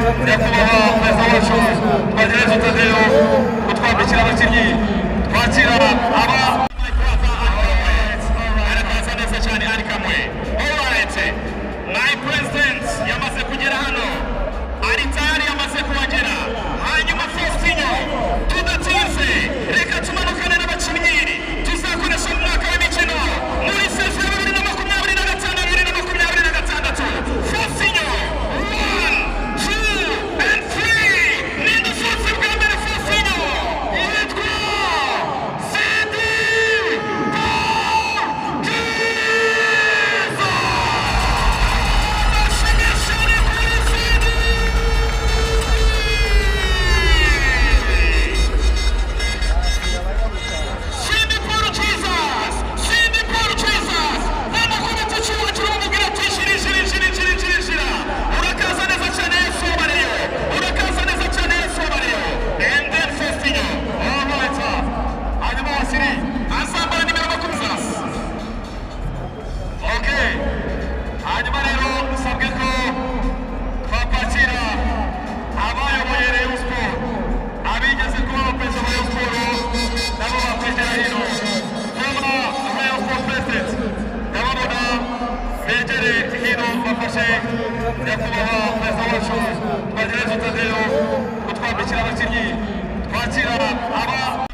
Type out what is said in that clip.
Nyakubahwa Perezida wacu Twagirayezu Tadeyo kutwambikira abakinnyi, twakira aba. Arakaza neza cyane ari kamwe. Alright, my president yamaze kugera hano, ari tayari, yamaze kuhagera. Hanyuma Faustinho, tudatinze, reka tumanukane n'abakinnyi tuzakoresha mu mwaka w'imikino muri saison ya 2025, 2026. Faustinho, one, two and three. Ninde usohotse bwa mbere, Faustinho? Yitwa Sidi Paul Kiza. Ashimishije kuri Sidi. Cindy Paul Jesus! Cindy Paul Jesus! Bamukubita icyuma kiramubwira ati: "Shira, shira, shira, shira, shira, shira." Urakaza neza cyane, Yesu wabariyo. Urakaza neza cyane, Yesu wabariyo. And then Faustinho. All right. Hanyuma Wasiri azambara nimero 20. Okay. Hanyuma rero usabwe ko twakwakira abayoboye Rayon Sport, abigeze kuba abaperezida ba Rayon Sport, nabo bakwegera hino. Former Rayon Sport president, ndababona, begere hino bafashe nyakubahwa Perezida wacu Twagirayezu Tadeyo kutwambikira abakinnyi, twakira aba.